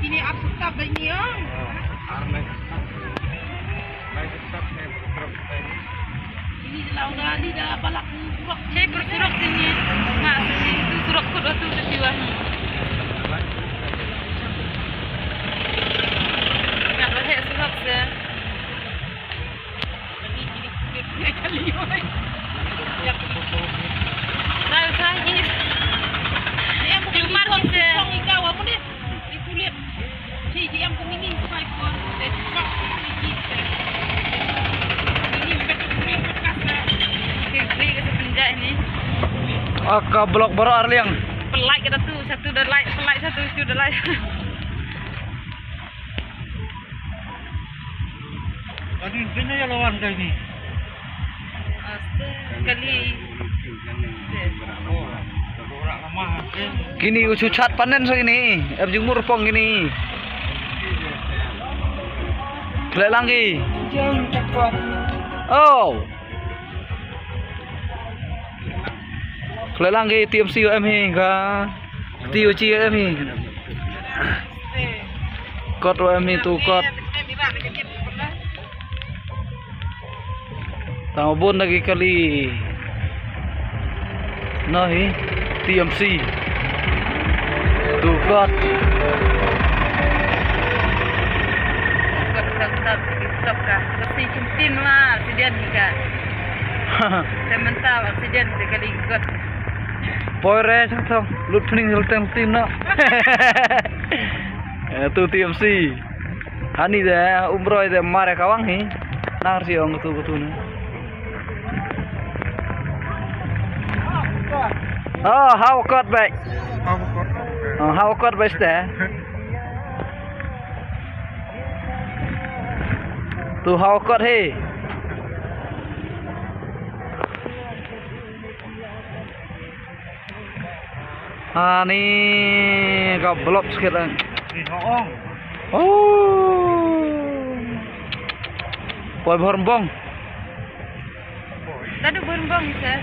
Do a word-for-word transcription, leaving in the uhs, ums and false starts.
Ini arsutab da ini, oh. Arnai arsutab. Arnai arsutab ne, arsutab ne. Ini da lauda, ini da balak ni surok. Saya bersurok sini. Nah, sini itu surok kudu tu ketiwa. Nggak boleh surok se. Aka blok baroh arliang. Pelai kita tu, satu dah lai, pelai satu, itu dah lai. Tadi intinya ya lawan kayak ini. Astaga, kali. Kini u shu chat panen sa kini. Em jingmur pong kini. Khleh lang ki. Oh. Khleh lang ki T M C em hi ka. T O G em hi. Kot wa em hi tu kot. Tang bun lagi kali. Noh hi T M C. Tu kot. Kot, kot, kot, kot ka. Kot si chintin ma, si dian ni ka. Te mynta oksigen te kali kot. Poi re, sang sang. Lut pning, lut teng, tin na. Eh, tu T M C. Hani de, umroi de, mare kawang hi. Nar si ong tu, tu na. Oh, how cut back. Oh, how cut back ste. Tu how cut hi. Ani ka blok sikit lang. Ni hoong. Oh. Poi Bhormbong. Tadu Bhormbong sa.